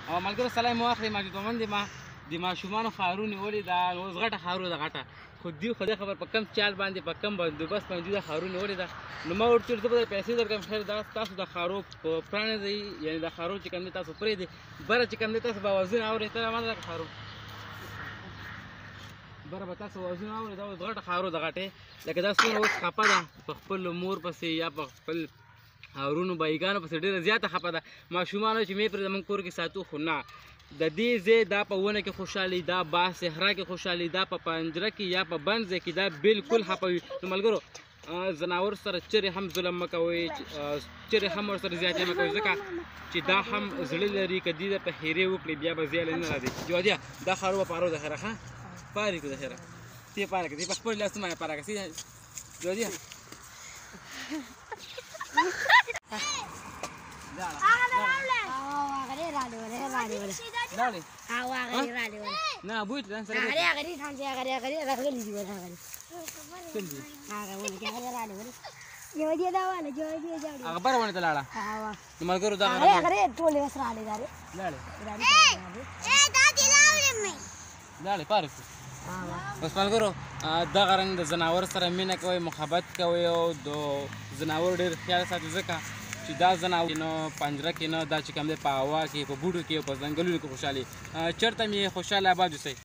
او ملګرو سلام مو واخلئ. ماجد مومند ما د ماشومانو خارو نیولې ده، اوس غټه خارو ده غټه، خو دوی خدای خبر په کم چال باندې په کم بندوبست باندې دوی دا خارو نیولې ده. نو ما ورته وویل زه به پیسې درکړم، خیر دا تاسو د خارو په پرانیزئ، یعنې د خارو چې کوم دی تاسو پرېږدئ، بره چې کوم دی تاسو به اوازونه اورئ. ته ما راکړه خارو، بره به تاسو اوازونه اورئ. دا اوس غټه خارو ده غټې، لکه دا څومره اوس خفه ده په خپل مور پسې یا په خپل ورونو بایګانو پسې ډېره زیاته خفه ده. ماشومانو چې مې پرې زموږ کور کې ساتو، خو نه د دې ځای دا په ونه کې خوشحالي، دا باغ صحرا کې خوشحالي، دا په پنجره کې یا په بند ځای کې دا بالکل خفه وي. نو ملګرو ځناور سره چېرې هم ظلم مه کوئ، چېرې هم ورسره زیاتی مه کوئ، ځکه چې دا هم زړه لري، که دوی درته هیرې وکړي بیا به زیالی نه راځي. جوادیه دا خارو به پارو د خیره، ښه پارې کړو د خیره، تی پاره کړه، په خپل لاسونو باندې پاره کړه. جوادیه لاړې؟ نه بوتله سره کوم دي؟ هغه بره ونې ته لاړه. نو ملګرو دغه لاړې لاړې پارې کړو. اوس ملګرو دغه رنګ د ځناور سره مینه کوئ، محبت کوئ او د ځناور ډېر خیال ساتئ، ځکه چې دا ځناور نه پنجره کې نه، دا چې کوم دی په هوا کې، په بوټو کې او په ځنګلونو کې خوشحالي. چېرته مې خوشحاله آباد اوسئ.